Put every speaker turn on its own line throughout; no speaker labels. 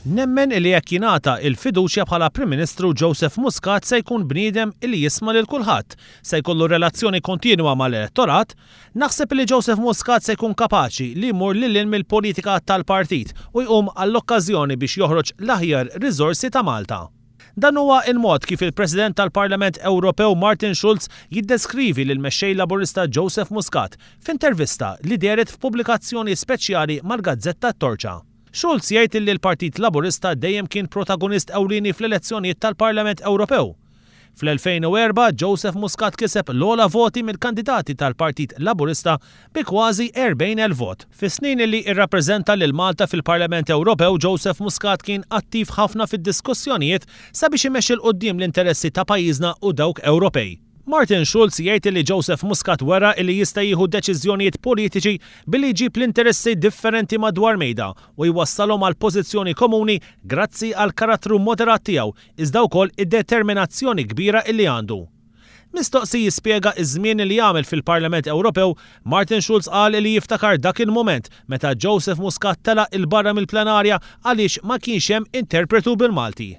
Nemmen li jekk jingħata il-fiduċja bħala Prim Ministru Joseph Muscat se jkun bniedem li jisma' lil kulħadd, se jkollu relazzjoni kontinwa mal-elettorat. Naħseb li Joseph Muscat se jkun kapaċi li jmur lil hinn mill-politika tal-partit u jqum għall-okkażjoni biex joħroġ l-aħjar riżorsi ta' Malta. Dan huwa il-mod kif il-President tal-Parlament Ewropew Martin Schulz jiddeskrivi lill-Mexxej Laburista Joseph Muscat f'intervista li dehret f'pubblikazzjoni speċjali mal-gazzetta t-Torċa. Schulz jgħid li l-Partit Laburista dejjem kien protagonist ewlieni fl-elezzjonijiet tal-Parlament Ewropew. Fl-2004, Joseph Muscat kiseb l-ogħla voti mill-kandidati tal-Partit Laburista bi kważi 40,000 vot. Fis-snin li rrappreżenta lil Malta fil-Parlament Ewropew, Joseph Muscat kien attiv ħafna fid-diskussjonijiet sabiex imexxi 'l quddiem l-interessi ta' pajjiżna u dawk Ewropej. Martin Schulz jgħid li Joseph Muscat wera li jista' jieħu deċiżjonijiet politiċi billi jġib l-interessi differenti madwar mejda u jwassalhom għal pożizzjoni komuni grazzi għall-karattru moderat tiegħu iżda wkoll id-determinazzjoni kbira illi għandu. Mistoqsi jispjega ż-żmien li għamel fil-Parlament Ewropew, Martin Schulz qal li jiftakar dak il-mument meta Joseph Muscat telaq 'il barra mill-plenarja għaliex ma kienx hemm interpretu bil-Malti.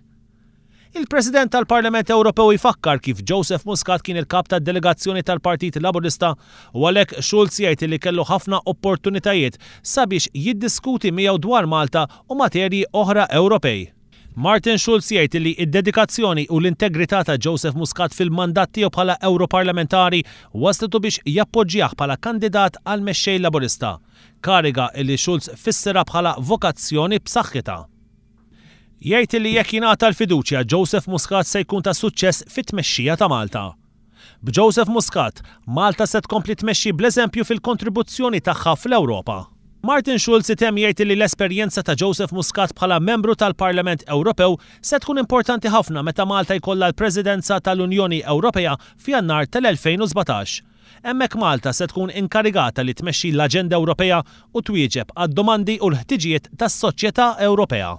Il-President tal-Parlament Ewropew ifakkar kif Joseph Muscat kien il-kap tad-delegazzjoni tal-Partit Laburista u għalhekk Schulz jgħid li kellu ħafna opportunitajiet sabiex jiddiskuti miegħu dwar Malta u materji oħra Ewropej. Martin Schulz jgħid li d-dedikazzjoni u l-integrità ta' Joseph Muscat fil-mandat tiegħu bħala Ewroparlamentari wasslitu biex jappoġġjah bħala kandidat għal Mexxej Laburista, kariga li Schulz fissirha bħala vokazzjoni b'saħħitha. Jgħid li jekk jingħata l-fiduċja, Joseph Muscat se jkun ta' suċċess fit-tmexxija ta' Malta. B'Joseph Muscat, Malta se tkompli tmexxi bl-eżempju fil-kontribuzzjoni tagħha fl-Ewropa. Martin Schulz itemm jgħid li l-esperjenza ta' Joseph Muscat bħala membru tal-Parlament Ewropew se tkun importanti ħafna meta Malta jkollha l-Presidenza tal-Unjoni Ewropea f'Jannar tal-2017. Hemmhekk Malta se tkun inkarigata li tmexxi l-aġenda Ewropea u twieġeb għad-domandi u l-ħtiġijiet tas-soċjetà Ewropea.